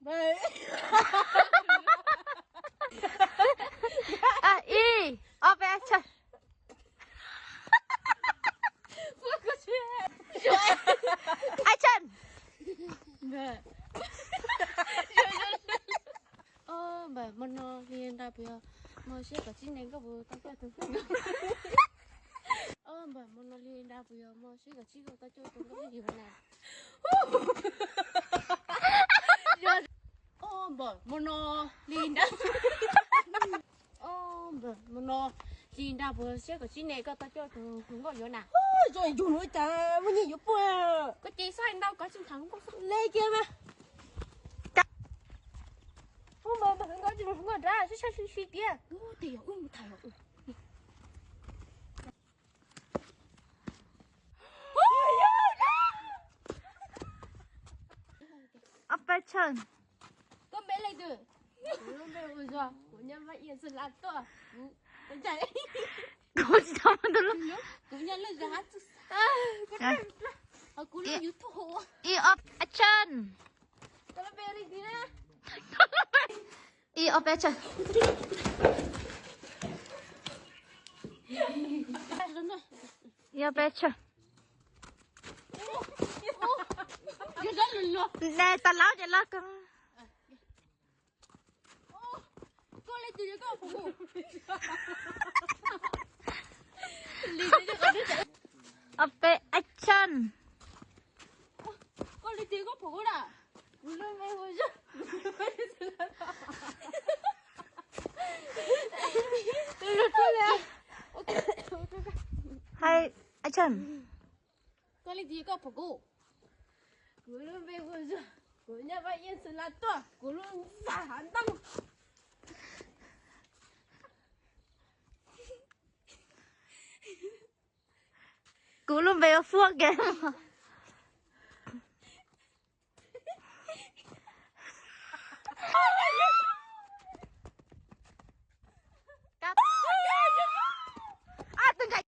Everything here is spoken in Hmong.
Ib, ob, peb, action. Action. Ob, npawg, hmo no hli nra puas yog hmo siab kom tsib nees koj puas tau coj tus? Ob, npawg, hmo no hli nra puas yog hmo siab kom tsib koj tau coj tus nkauj yuav na? Ob, npawg, hmo no hli nra, ob, npawg, hmo no hli nra puas siab kom tsib nees koj tau coj tus hluas nkauj yuav na? Zoo yug nuav cas muaj nyiaj yuav puag. Koj ces xav ntau koj tsis tham hluas nkauj xwb. Le kiag mas. Ub, npawg, npawg hluas nkauj tsis hluas nkauj nrad sib sab sib sib tiag. Ub, tej yog wb mus tham os. Ob, peb, action. Koj npe leej twg? Kuv lub npe ua Zuag, kuv nyob Vaj Iab Xeeb Las tuaj. Kuv tsis tau mus tus lub, kuv nyob lub zos Hab Txuj Xab. Kuv lub YouTube hu ua, ib, ob, action. Koj lub npe ua leej twg na? Ib, ob, peb, action. Ib, ob, peb, action. Ne tas laub ces lawv kawg. Ob, peb, action. Hais, action. Koj leej twg koj pom kuv? Kuv lub npe hu Zuag, kuv nyob Vaj Iab Xeeb Las tuaj, kuv lub npe Hav Ntoo. Kuv lub npe ua Fuab Game.